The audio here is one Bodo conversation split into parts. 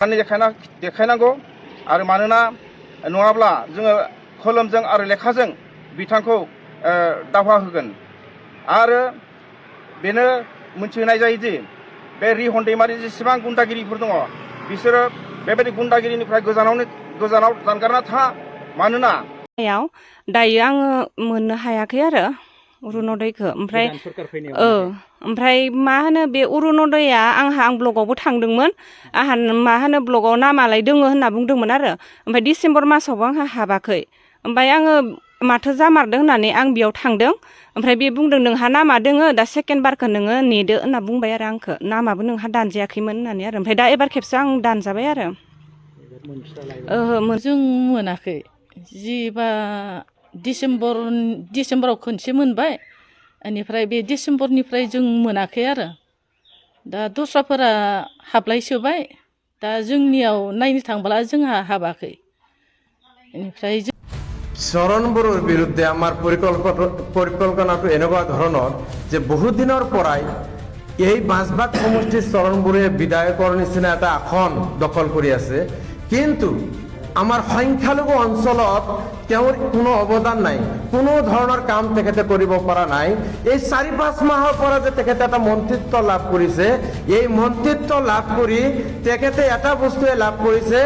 देखायनांगौ आरो मानोना नङाब्ला जोङो कलमजों आरो लेखाजों बिथांखौ दावहा होगोन आरो बेनो मोनथिहोनाय जायोदि बे रिहन दैमारि जेसेबां गुन्दागिरिफोर दङ बिसोरो बेबायदि गुन्दागिरिनिफ्राय गोजानाव जानगारना था मानोना दायो आङो मोननो हायाखै आरो अरुनदयखौ ओमफ्राय मा होनो बे अरुनदया आं ब्लगावबो थांदोंमोन आंहा मा होनो ब्लगाव नामालाय दोङो होनना बुंदोंमोन आरो ओमफ्राय डिसेम्बर मासावबो आंहा हाबाखै ओमफ्राय आङो माथो जामारदों होननानै आं बेयाव थांदों ओमफ्राय बे बुंदों नोंहा नामा दोङो दा सेकेन्ड बारखौ नोङो नेदो होनना बुंबाय आरो आंखौ नामाबो नोंहा दानजायाखैमोन होननानै आरो ओमफ्राय दा एबार खेबसे आं दानजाबाय आरो जों मोनाखै जिबा डिसेम्बराव खनसे मोनबाय बेनिफ्राय बे डिसेम्बरनिफ्राय जों मोनाखै आरो दा दस्राफोरा हाबलायसोबाय दा जोंनियाव नायनो थांब्ला जोंहा हाबाखै बेनिफ्राय চৰণ বড়োৰ বিৰুদ্ধে আমাৰ পৰিকল্পনাটো এনেকুৱা ধৰণৰ যে বহুত দিনৰ পৰাই এই বাঁশবাগ সমষ্টিৰ চৰণ বড়োৱে বিধায়কৰ নিচিনা এটা আসন দখল কৰি আছে কিন্তু আমাৰ সংখ্যালঘু অঞ্চলত তেওঁৰ কোনো অৱদান নাই কোনো ধৰণৰ কাম তেখেতে কৰিব পৰা নাই এই ৪-৫ মাহৰ পৰা যে তেখেতে এটা মন্ত্ৰিত্ব লাভ কৰিছে এই মন্ত্ৰিত্ব লাভ কৰি তেখেতে এটা বস্তুৱে লাভ কৰিছে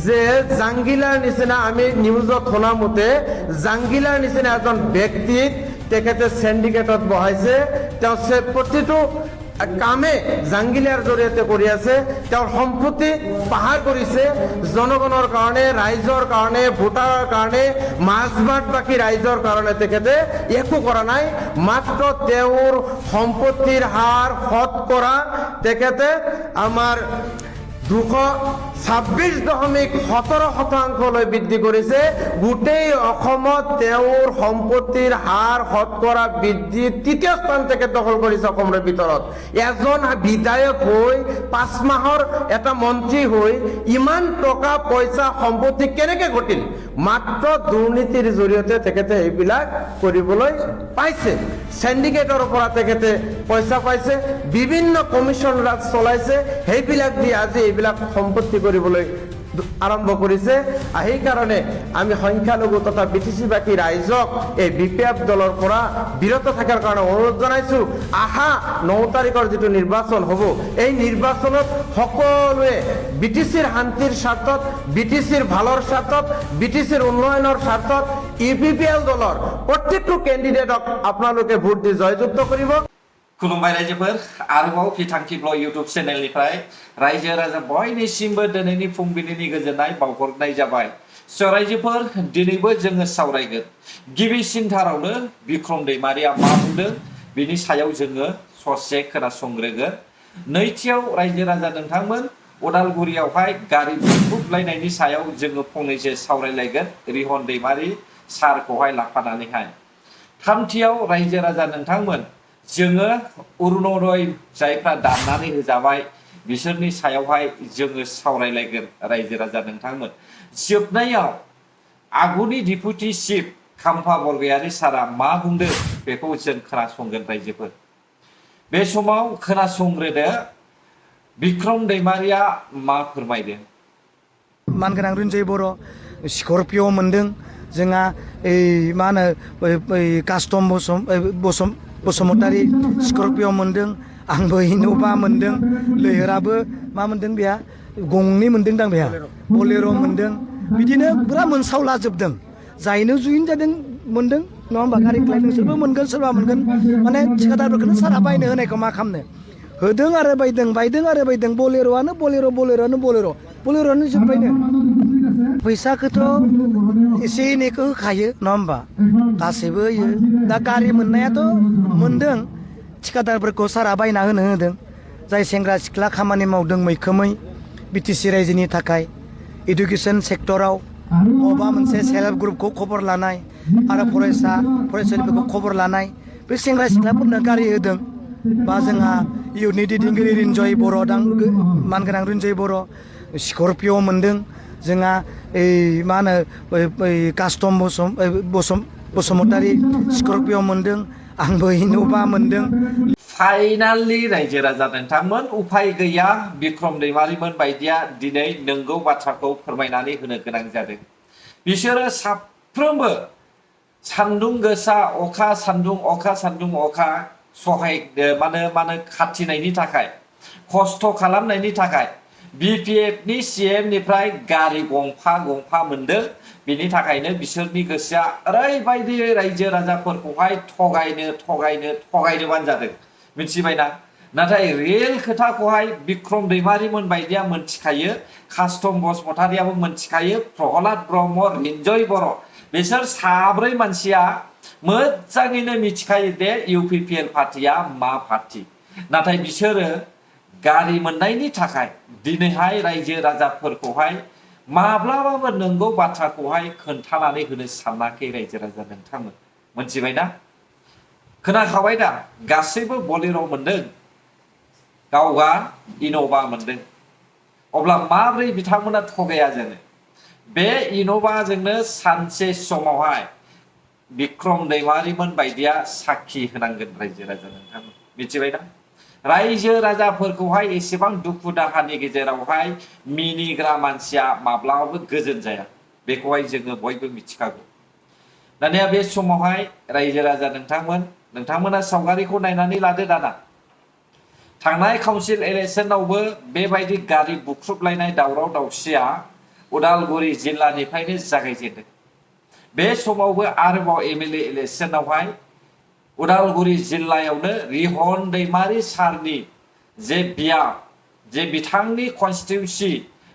যে জাংগিলাৰ নিচিনা আমি নিউজত শুনা মতে জাংগিলাৰ নিচিনা এজন ব্যক্তিক তেখেতে সিন্ডিকেটত বহাইছে তেওঁ প্ৰতিটো কামে জাংগিলাৰ জৰিয়তে কৰি আছে তেওঁৰ সম্পত্তি পাহাৰ কৰিছে জনগণৰ কাৰণে ৰাইজৰ কাৰণে ভোটাৰৰ কাৰণে মাজবাট বাকী ৰাইজৰ কাৰণে তেখেতে একো কৰা নাই মাত্ৰ তেওঁৰ সম্পত্তিৰ হাৰ শতকৰা তেখেতে আমাৰ 226.17% বৃদ্ধি কৰিছে গোটেই অসমত তেওঁৰ সম্পত্তিৰ হাৰ শতকৰা বৃদ্ধি তৃতীয় স্থান তেখেত দখল কৰিছে অসমৰ ভিতৰত এজন বিধায়ক হৈ 5 মাহৰ এটা মন্ত্ৰী হৈ ইমান টকা পইচা সম্পত্তি কেনেকৈ ঘটিল মাত্ৰ দুৰ্নীতিৰ জৰিয়তে তেখেতে এইবিলাক কৰিবলৈ পাইছে সিন্ডিকেটৰ পৰা তেখেতে পইচা পাইছে বিভিন্ন কমিশন ৰাজ চলাইছে সেইবিলাক দি আজি এইবিলাক সম্পত্তি কৰিবলৈ আৰম্ভ কৰিছে এই কাৰণে আমি সংখ্যালঘু তথা বিটিসি বাকী ৰাইজক এই বিপিএফ দলৰ পৰা বিৰত থকাৰ কাৰণে অনুৰোধ জনাইছো আহা 9 তাৰিখৰ যেটো নিৰ্বাচন হ'ব এই নিৰ্বাচনত সকলোৱে বিটিসিৰ শান্তিৰ স্বাৰ্থত বিটিসিৰ ভালৰ স্বাৰ্থত বিটিসিৰ উন্নয়নৰ স্বাৰ্থত ইপিপিএল দলৰ প্ৰত্যেকটো কেণ্ডিডেটক আপোনালোকে ভোট দি জয়যুক্ত কৰিব खुलुमबाय रायजोफोर आरोबाव बिथांखि ब्लग इउट्यूब चेनेलनिफ्राय रायजो राजा बयनिसिमबो दिनैनि फुंबिलिनि गोजोननाय बावहरनाय जाबाय स' रायजोफोर दिनैबो जोङो सावरायगोन गिबिसिनथारावनो बिक्रम दैमारिया मा बुंदों बिनि सायाव जोङो ससे खोनासंग्रोगोन नैथियाव रायजो राजा नोंथांमोन उदालगुरियावहाय गारि बुख्रुबलायनायनि सायाव जोङो फंनैसो सावरायलायगोन रिहन दैमारि सारखौहाय लाफानानैहाय थामथियाव रायजो राजा नोंथांमोन जोङो अरुनदय जायफ्रा दाननानै होजाबाय बिसोरनि सायावहाय जोङो सावरायलायगोन रायजो राजा नोंथांमोन जोबनायाव आगुनि डिपुटि चिफ खाम्फा बरगयारि सारा मा बुंदों बेखौ जों खोनासंगोन रायजोफोर बे समाव खोनासंग्रोदो बिक्रम दैमारिया मा फोरमायदों मानगोनां रुन्जय बर' स्कर्पिय' मोनदों जोंहा मा होनो कास्टम बसुमतारी स्कर्पिय' मोनदों आंबो इन'भा मोनदों लैहोराबो मा मोनदों बेहा गंनै मोनदों दां बेहा बलेर' मोनदों बिदिनो पुरा मोनसावलाजोबदों जायनो जुइन जादों मोनदों नङा होमबा गारिखौलाय नोंसोरबो मोनगोन सोरबा मोनगोन माने थिखादारफोरखौनो सारा बायनो होनायखौ मा खालामनो होदों आरो बायदों आरो बायदों बलेर'आनो बलेर'आनो जोब्बायनो फैसाखौथ' एसे एनैखौ होखायो नङा होमबा गासैबो होयो दा गारि मोननायाथ' मोनदों थिखादारफोरखौ सारा बायना होदों जाय सेंग्रा सिख्ला खामानि मावदों मैखोमै बिटिसि रायजोनि थाखाय एडुकेसन सेक्टराव बबेबा मोनसे सेल्फ हेल्प ग्रुपखौ खबर लानाय आरो फरायसालिफोरखौ खबर लानाय बे सेंग्रा सिख्लाफोरनो गारि होदों बा जोंहा इयुथनि दैदेनगिरि रिन्जय बर' मानगोनां रिन्जय बर' स्कर्पिय' मोनदों जोंहा मा होनो कास्टम बसुमतारी स्कर्पिय' मोनदों आंबो इन'भा मोनदों फाइनालि रायजो राजा नोंथांमोन उफाय गैया बिक्रम दैमारिमोन बायदिया दिनै नंगौ बाथ्राखौ फोरमायनानै होनो गोनां जादों। बिसोरो साफ्रोमबो सान्दुं गोसा अखा सान्दुं अखा सहाय मानो खाथिनायनि थाखाय खस्थ' खालामनायनि थाखाय BPFनि CM निफ्राय गारि गंफा मोनदों। बिनि थाखायनो बिसोरनि गोसोआ ओरैबायदि रायजो राजाफोरखौहाय थगायनोबानो जादों मिथिबायना। नाथाय रियेल खोथाखौहाय बिक्रम दैमारिमोन बायदिया मोनथिखायो, कास्टम बसुमतारियाबो मोनथिखायो, प्रहलाद ब्रह्म, रिन्जय बर' बिसोर साब्रै मानसिया मोजाङैनो मिथिखायो दे UPPL पार्टिया मा पार्टी। नाथाय बिसोरो गारि मोननायनि थाखाय दिनैहाय रायजो राजाफोरखौहाय माब्लाबाबो नंगौ बाथ्राखौहाय खोन्थानानै होनो सानाखै रायजो राजा नोंथांमोन मोनथिबायना। खोनाखाबाय दा गासैबो बलेर' मोनदों, गावगा इन'भा मोनदों। अब्ला माब्रै बिथांमोना थगाया जानो। बे इन'भाजोंनो सानसे समावहाय बिक्रम दैमारिमोन बायदिया साखि होनांगोन रायजो राजा नोंथांमोन मिथिबायना। रायजो राजाफोरखौहाय एसेबां दुखु दाहानि गेजेरावहाय मिनिग्रा मानसिया माब्लाबाबो गोजोन जाया, बेखौहाय जोङो बयबो मिथिखागौ। दानिया बे समावहाय रायजो राजा नोंथांमोना सावगारिखौ नायनानै लादो दाना। थांनाय काउन्सिल इलेक्सनावबो बेबायदि गारि बुख्रुबलायनाय दावराव दावसिया उदालगुरि जिल्लानिफ्रायनो जागायजेनदों। बे समावबो आरोबाव MLA इलेक्सनावहाय उदालगुरि जिल्लायावनो रिहन दैमारि सारनि जे बिथांनि कनस्टिटिउन्सि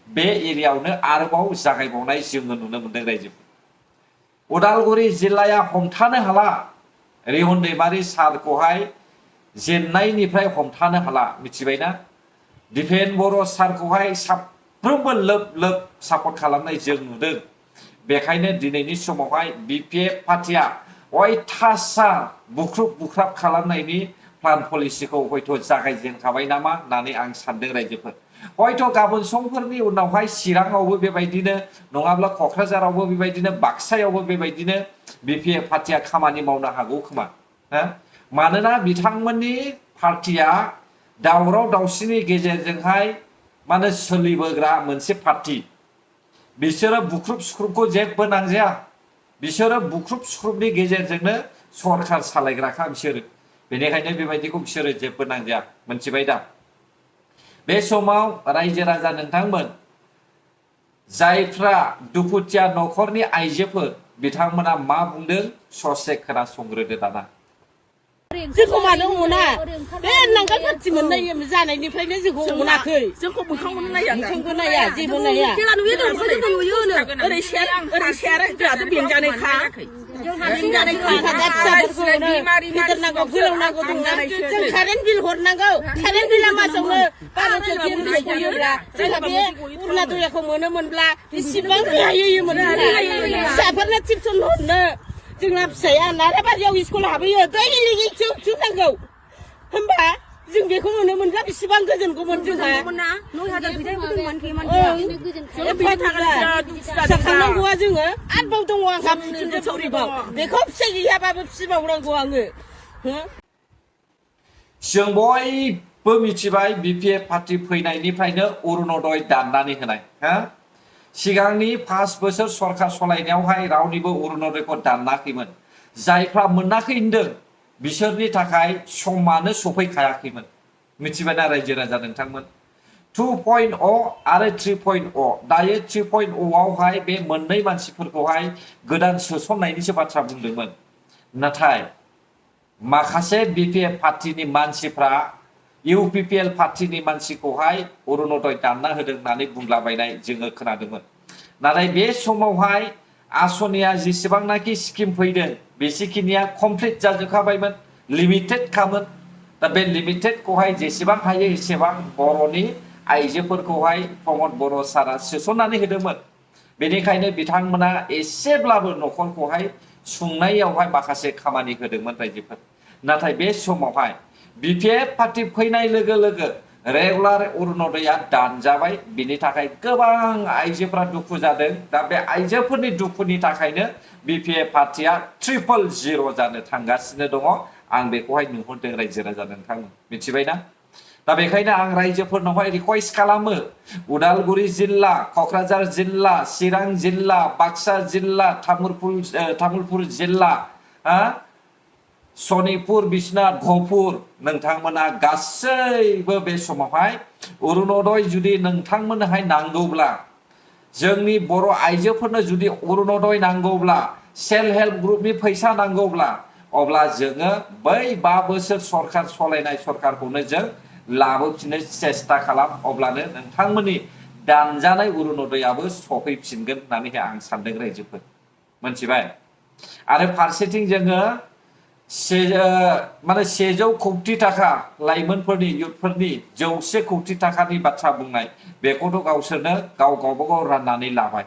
बे एरियायावनो आरोबाव जागायबावनाय जोङो नुनो मोनदों रायजोफोर। उदालगुरि जिल्लाया हमथानो हाला, रिहन दैमारि सारखौहाय जेननायनिफ्राय हमथानो हाला मिथिबायना। दिपेन बर' सारखौहाय साफ्रोमबो लोब सापर्ट खालामनाय जों नुदों। बेखायनो दिनैनि समावहाय BPF पार्टिया अयथासार बुख्रुब खालामनायनि प्लान पलिसिखौ हयथ' जागायजेनखाबाय नामा होननानै आं सानदों रायजोफोर। हयथ' गाबोन समफोरनि उनावहाय चिराङावबो बेबायदिनो, नङाब्ला क'क्राझारावबो बेबायदिनो, बाक्सायावबो बेबायदिनो BPF पार्टिया खामानि मावनो हागौ खोमा। मानोना बिथांमोननि पार्टिया दावराव दावसिनि गेजेरजोंहाय सोलिबोग्रा मोनसे पार्टी। बिसोरो बुख्रुब सुख्रुबखौ जेबो नांजाया, बिसोरो बुख्रुब सुख्रुबनि गेजेरजोंनो सरखार सालायग्राखा बिसोरो। बेनिखायनो बेबायदिखौ बिसोरो जेबो नांजाया मोनथिबाय दा। बे समाव रायजो राजा नोंथांमोन जायफ्रा दुखुथिया न'खरनि आइजोफोर बिथांमोना मा बुंदों ससे खोनासंग्रोदो दाना। जोंखौ मानो मोना? बे नांगाल पार्टि मोननाय जानायनिफ्रायनो जोंखौ मोनाखै। जोंखौ मोखांबो नाया जेबो नाया। ओरै सेर जोंहाथ' बेंजानायखा। फेदेरनांगौ फोलावनांगौ दंना। जों कारेन्ट बिल हरनांगौ। कारेन्ट बिला मासावनो 12,000 होयोब्ला जोंहा बे उरना दयाखौ मोनोमोनब्ला बेसेबां रेहाय होयोमोन। फिसाफोरनो टिउसन हरनो जोंना फिसाया नाराबारियाव स्कुल हाबहैयो, दैलि नांगौ होमबा जों बेखौ मोनोमोनब्ला बेसेबां गोजोनगौमोन जोंहा। जाखांनांगौआ जोङो आरोबाव दङ आंहा फुथुरिबाव, बेखौ फिसा गैयाबाबो फिसिबावनांगौ आङो। जों बयबो मिथिबाय BPF पार्टी फैनायनिफ्रायनो अरुणोदय दाननानै होनाय। सिगांनि 5 बोसोर सरकार सलायनायावहाय रावनिबो अरुणोदयखौ दानाखैमोन। जायफ्रा मोनाखै होनदों बिसोरनि थाखाय समानो सफैखायाखैमोन मिथिबायना रायजो राजा नोंथांमोन। 2.0 आरो 3.0 दायो 3.0 आवहाय बे मोननै मानसिफोरखौहाय गोदान सोसननायनिसो बाथ्रा बुंदोंमोन। नाथाय माखासे BPF पार्टीनि मानसिफ्रा UPPL पार्टीनि मानसिखौहाय अरुणोदय दानना होदों होननानै बुंलाबायनाय जोङो खोनादोंमोन। नाथाय बे समावहाय आसनिया जेसेबांनाखि स्किम फैदों बेसेखिनिया कमप्लिट जाजोबखाबायमोन, लिमिटेड खामोन। दा बे लिमिटेडखौहाय जेसेबां हायो एसेबां बर'नि आइजोफोरखौहाय प्रमद बर' सारा सोसननानै होदोंमोन। बेनिखायनो बिथांमोना एसेब्लाबो न'खरखौहाय सुंनायावहाय माखासे खामानि होदोंमोन रायजोफोर। नाथाय बे समावहाय BPF पार्टी फैनाय लोगो लोगो रेगुलार अरुणोदया दानजाबाय। बिनि थाखाय गोबां आइजोफोरा दुखु जादों। दा बे आइजोफोरनि दुखुनि थाखायनो BPF पार्टीया 000 जानो थांगासिनो दङ आं बेखौहाय नुहरदों रायजो राजा नोंथांमोन मिथिबाय ना दा बेखायनो आं रायजोफोरनावहाय रिक्वेस्ट खालामो उदालगुरि जिल्ला क'क्राझार जिल्ला चिरां जिल्ला बाक्सा जिल्ला तामुलपुर जिल्ला सनितपुर बिश्वनाथ गहपुर नोंथांमोना गासैबो बे समावहाय अरुणोदय जुदि नोंथांमोननोहाय नांगौब्ला जोंनि बर' आइजोफोरनो जुदि अरुणोदय नांगौब्ला सेल्फ हेल्प ग्रुपनि फैसा नांगौब्ला अब्ला जोङो बै 5 बोसोर सरकार सलायनाय सरकारखौनो जों लाबोफिननो सेस्था खालाम अब्लानो नोंथांमोननि दानजानाय अरुणोदयाबो सफैफिनगोन होननानै आं सानदों रायजोफोर मोनथिबाय आरो फारसेथिं जोङो 100 कौटि थाखा लाइमोनफोरनि युथफोरनि 100 कौटि थाखानि बाथ्रा बुंनाय बेखौथ' गावसोरनो गावबागाव राननानै लाबाय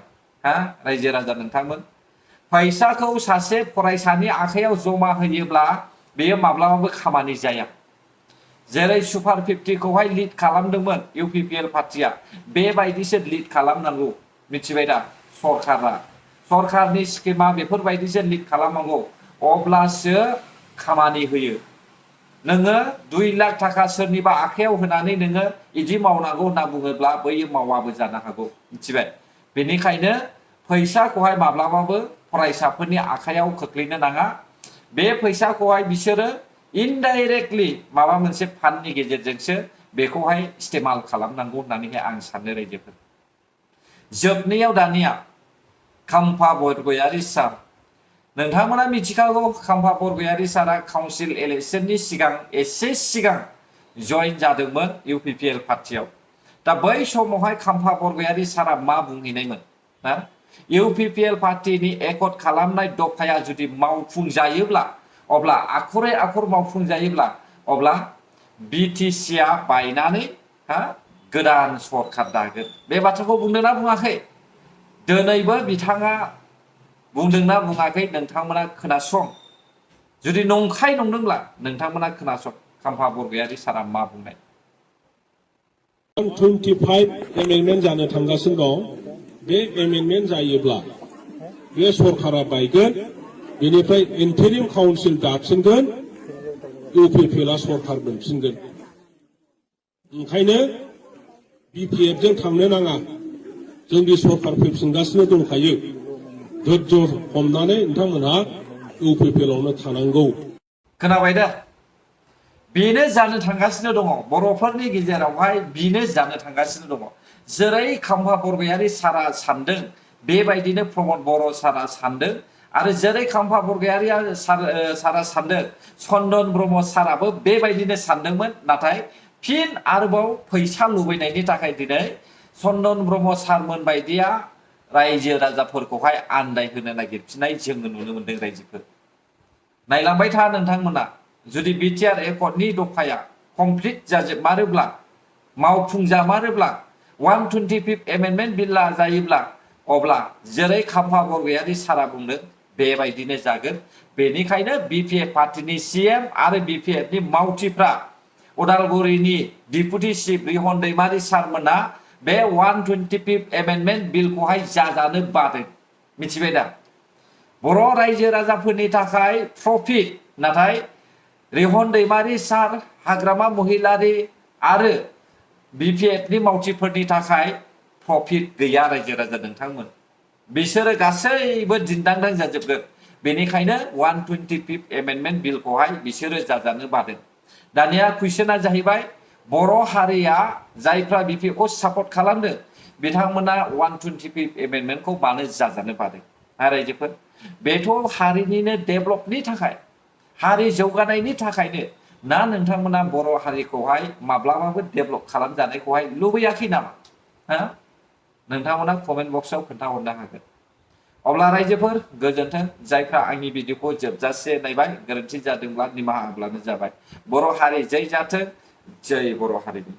रायजो राजा नोंथांमोन फैसाखौ सासे फरायसानि आखायाव जमा होयोब्ला बेयो माब्लाबाबो खामानि जाया जेरै सुपार 50 खौहाय लिड खालामदोंमोन इउपिपिएल पार्टिया बेबायदिसो लिड खालामनांगौ मिथिबाय दा सरकारनि स्किमा बेफोरबायदिसो लिड खालामनांगौ अब्लासो खामानि होयो नोङो 2 लाख थाखा सोरनिबा आखायाव होनानै नोङो इदि मावनांगौ होनना बुङोब्ला बैयो मावाबो जानो हागौ मिथिबाय बेनिखायनो फैसाखौहाय माब्लाबाबो फरायसाफोरनि आखायाव खोख्लैनो नाङा बे फैसाखौहाय बिसोरो इनडाइरेक्टली माबा मोनसे फान्डनि गेजेरजोंसो बेखौहाय इस्तेमाल खालामनांगौ होननानै आं सानो रायजोफोर जोबनायाव दानिया खाम्फा बरगयारि सार नोंथांमोना मिथिखागौ खाम्फा बरगयारि सारा काउन्सिल इलेक्शननि सिगां एसे सिगां जइन जादोंमोन इउपिपिएल पार्टियाव दा बै समावहाय खाम्फा बरगयारि सारा मा बुंहैनायमोन इउपिपिएल पार्टिनि एकर्ड खालामनाय दफाया जुदि मावफुंजायोब्ला अब्ला आखरे आखर मावफुंजायोब्ला अब्ला बिटिसिआ बायनानै गोदान सरकार दागोन बे बाथ्राखौ बुंदोंना बुङाखै दिनैबो बिथाङा बुंदोंना बुङाखै नोंथांमोना खोनासं जुदि नंखाय नंदोंब्ला नोंथांमोना खोनासं खाम्फा बरगयारि सारा मा बुंनाय 25 एमेन्डमेन्ट जानो थांगासिनो दं बे एमेन्डमेन्ट जायोब्ला बे सरकारा बायगोन बेनिफ्राय इन्टारिम काउन्सिल दाफिनगोन इउपिपिएलआ सरकार मोनफिनगोन ओंखायनो बिपिएफ जों थांनो नाङा जोंनि सरकार फैफिनगासिनो दंखायो धैर्य हमनानै नोंथांमोनहा इउपिपिएलआवनो थानांगौ खोनाबाय दा बेनो जानो थांगासिनो दङ बर'फोरनि गेजेरावहाय बेनो जानो थांगासिनो दङ जेरै खाम्फा बरगयारि सारा सानदों बेबायदिनो प्रमद बर' सारा सानदों आरो जेरै खाम्फा बरगयारि सारा सानदों चन्दन ब्रह्म साराबो बेबायदिनो सानदोंमोन नाथाय फिन आरोबाव फैसा लुबैनायनि थाखाय दिनै चन्दन ब्रह्म सारमोन बायदिया रायजो राजाफोरखौहाय आन्दायहोनो नागिरफिननाय जोङो नुनो मोनदों रायजोफोर नायलांबाय था नोंथांमोना जुदि बिटिआर एकर्डनि दफाया कमप्लिट जाजोबमारोब्ला मावफुंजामारोब्ला 125 एमेन्डमेन्ट बिलआ जायोब्ला अब्ला जेरै खाम्फा बरगयारि सारा बुंदों बेबायदिनो जागोन बेनिखायनो बिपिएफ पार्टिनि सीएम आरो बिपिएफनि मावथिफ्रा उदालगुरिनि डिपुटि चिफ रिहन दैमारि सारमोना बे 125 एमेन्डमेन्ट बिलखौहाय जाजानो बादों मिथिबाय दा बर' रायजो राजाफोरनि थाखाय प्रफिट नाथाय रिहन दैमारि सार हाग्रामा महिलारि आरो बिपिएफनि मावथिफोरनि थाखाय प्रफिट गैया रायजो राजा नोंथांमोन बिसोरो गासैबो दिन्दांदां जाजोबगोन बेनिखायनो 125 एमेन्डमेन्ट बिलखौहाय बिसोरो जाजानो बादों दानिया कुइसना जाहैबाय बर' हारिया जायफ्रा बिपिएफखौ सापर्ट खालामदों बिथांमोना 125 एमेन्डमेन्टखौ मानो जाजानो बादों रायजोफोर बेथ' हारिनिनो डेभेलपनि थाखाय हारि जौगानायनि थाखायनो ना नोंथांमोना बर' हारिखौहाय माब्लाबाबो डेभेलप खालामजानायखौहाय लुबैयाखै नामा नोंथांमोना कमेन्ट बक्सआव खोन्थाहरनो हागोन अब्ला रायजोफोर गोजोन्थों जायफ्रा आंनि भिडिअखौ जोबजासे नायबाय गोरोन्थि जादोंब्ला निमाहा होब्लानो जाबाय बर' हारि जै जाथों जै बर' हारिनि